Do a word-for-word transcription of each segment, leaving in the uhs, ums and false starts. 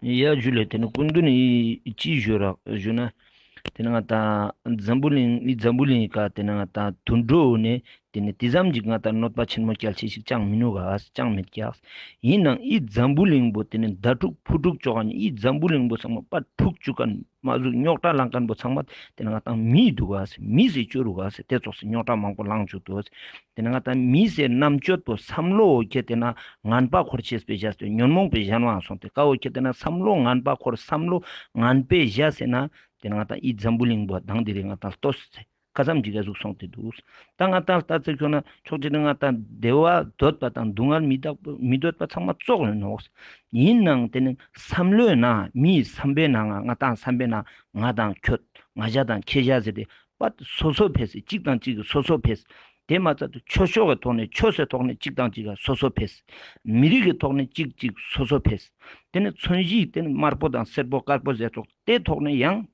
ཡ་ཞུ་ལེ། ཏེ་ནེ་སྐུ་མདུན་ནི་ཅི་ཞུ་རག་ཞུ་ན། ཏེ་ནེ་ང་ཏང་འཛམ་བུ་གླིང་འི་འཛམ་བུ་གླིང་ཀ་ཏེ་ནེ་ང་ཏང་དུད་འགྲོ་ནེ་ཏེ་ནེ་ཏེ་ཙམ་ཞིག་ང་ཏང་གནོད་པ་ཆེན་མོ་སྐྱལ་ཅེས་ཤིག་ཅང་མི་ནུག་ག་ཅང་མེད་ཀྱག། ཨིན་ནའང་འི་འཛམ་བུ་གླིང་པོ་ཏེ་ནེ་ད་ཕྲུག་ཕུ་ཕྲུག་ཅོ་ཁན་ནི་འི་འཛམ་བུ་གླིང་པོ་ཚང་མ་པ་ཕྲུག་ཅུག་ཁན་མ་ཟུག་རྙོག་དྲ་ལང་ཁན་པོ་ཚང་མ་ཏེ་ནེ་ང་ཏང་མི་དུག་ག་མི་སེ་ཅོ་རུག་ག་ཏེ་ཙོགས་སེ་རྙོག་དྲ་མང་པོ་ལང་ཅུག་དུག། ཏེ་ནེ་ང་ཏང་མི་སེ་རྣམ་དཔྱོད་པོ་བསམ་བློ་ཁྱེར་ཏེ་ན་ངན་པ་འཁོར་ཅེས་པེ་བཞག་སྟེ་ཉོན་མོངས་པེ་གཞན་བའང་སོང་སྟེ་ཀ་བོ་ཁྱེར་ཏེ་ན་བསམ་བློ་ངན་པ་འཁོར་བསམ་བློ་ངན་པེ་བཞག་སེ་ན་ཏེ་ནེ་ང་ཏང་འི་འཛམ་བུ་གླིང་པོ་དང་དེ་རིང་ང་ཏང་ལྟོས་ཏེ་ཁ་ཙམ་ཅིག་ག་ཟུག་སོང་སྟེ་དུག། ད་ང་ཏང་ལྟ་ཚེ་ཁྱོད་ན་ཕྱོགས་གཅིག་ནེ་ང་ཏང་བདེ་བ་འདོད་པ་དང་སྡུག་བསྔལ་མི་འདོད་པ་མི་འདོད་པ་ཚང་མ་ཙོགས་ཡོད་ནོག། ཨིན་ནའང་ཏེ་ནེ་བསམ་བློའི་ནང་མིའི་བསམ་པའི་ནང་ང་ཏང་བསམ་པའི་ནང་ང་དང་ཁྱོད་ང་ཞ་དང་ཁྱེ་ཞ་ཟེར་ཏེ་པ་སོ་སོ་ཕེས་སེ་གཅིག་དང་གཅིག་གི་སོ་སོ་ཕེས། ཏེ་མ་ཚད་དུ་ཆོས་ཕྱོགས་ཀྱི་ཐོག་ནེ་ཆོས་སི་ཐོག་ནེ་གཅིག་དང་གཅིག་ག་སོ་སོ་ཕེས། མི་རིགས་ཀྱི་ཐོག་ནེ་གཅིག་གཅིག་སོ་སོ་ཕེས། ཏེ་ནེ་མཚོན་བྱེད་ཏེ་ནེ་དམར་པོ་དང་སེར་པོ་དཀར་པོ་ཟེར་ཙོགས་ཏེ་ཐོག་ནེ་ཡང་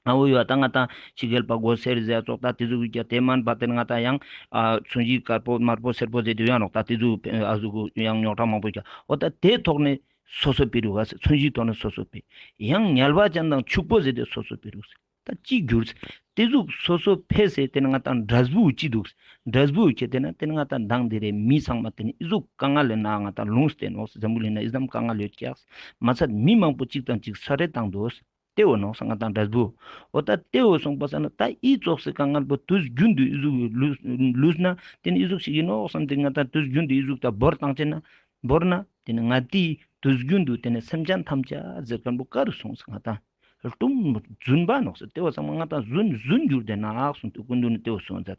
ཨ་བོ་ཡོད་ད་ང་ཏང་ཕྱི་རྒྱལ་པ་མགོ་སེར་ཟེར་ཙོགས་ད་ཏེ་ཟུག་གི་ཏེ་མན་པ་ཏེ་ནེ་ང་ཏང་ཡང་ཨ་མཚོན་བྱེད་དཀར་པོ་དམར་པོ་སེར་པོ་ཟེར་ཏེ་ཡོད་ནོག། ད་ཏེ་ཟུག་ཨ་ཟུག་གུ་ཡང་རྙོག་དྲ་མང་པོ་ཀྱང་འོ་ད་ཏེ་ཐོག་ནེ་སོ་སོ་ཕེ་རུག་ག་མཚོན་བྱེད་ཐོག་ནེ་སོ་སོ་ཕེ། ཡང་ཉལ་བ་ཅན་དང་ཕྱུག་པོ་ཟེར་ཏེ་སོ་སོ་ཕེ་རུག་ཟེར། ད་ཅི་གྱུར་ཏེ་ཟུག་སོ་སོ་ཕེ་སེ་ཏེ་ནེ་ང་ཏང་འབྲས་བུ་ཅི་དུག། འབྲས་བུ་ཁྱེར་ཏེ་ན་ཏེ་ནེ་ང་ཏང་དང་དེ་རེ་མི་ཚང་མ་ཏེ་ནེ་ཨི་ཟུག་དཀའ་ངལ་ལེ་ན་ང་ཏང་ལུང་སྟེ་ནོག་འཛམ་བུ་གླིང་ན་ཨི་ཙམ་དཀའ་ངལ་ཡོད་ཀྱག། མ་ཚད་མི་མང་པོ་གཅིག་དང་གཅིག་ས་རེ་བཏང་དུག། ཏེ་བོ་ནོག་ས་ང་ཏང་འབྲས་བུ། འོ་ད་ཏེ་བོ་སོང་པ་ས་ན་ད་ཨི་ཙོགས་སེ་དཀའ་ངལ་པོ་དུས་རྒྱུན་དུ་ཨི་ཟུག་ལུས་ལུས་ན་ཏེ་ནེ་ཨི་ཟུག་ཞིག་ཨིན་ནོག་བསམ་སྟེ་ང་ཏང་དུས་རྒྱུན་དུ་ཨི་ཟུག་ད་བོར་བཏང་ཅེ་ན་བོར་ན་ཏེ་ནེ་ང་ཏི་དུས་རྒྱུན་དུ་ཏེ་ནེ་སེམས་ཅན་ཐམས་ཅད་ཟེར་ཁན་པོ་ཀ་རུ་སོང་ས་ང་ཏང་ལྟུང་རྫུན་པ་ནོག་ས་ཏེ་བོ་ཚང་མ་ང་ཏང་རྫུན་རྫུན་གྱུར་ཏེ་ནག་སོང་སྟེ་སྐུ་མདུན་ནེ་ཏེ་བོ་སོང་ས་ད།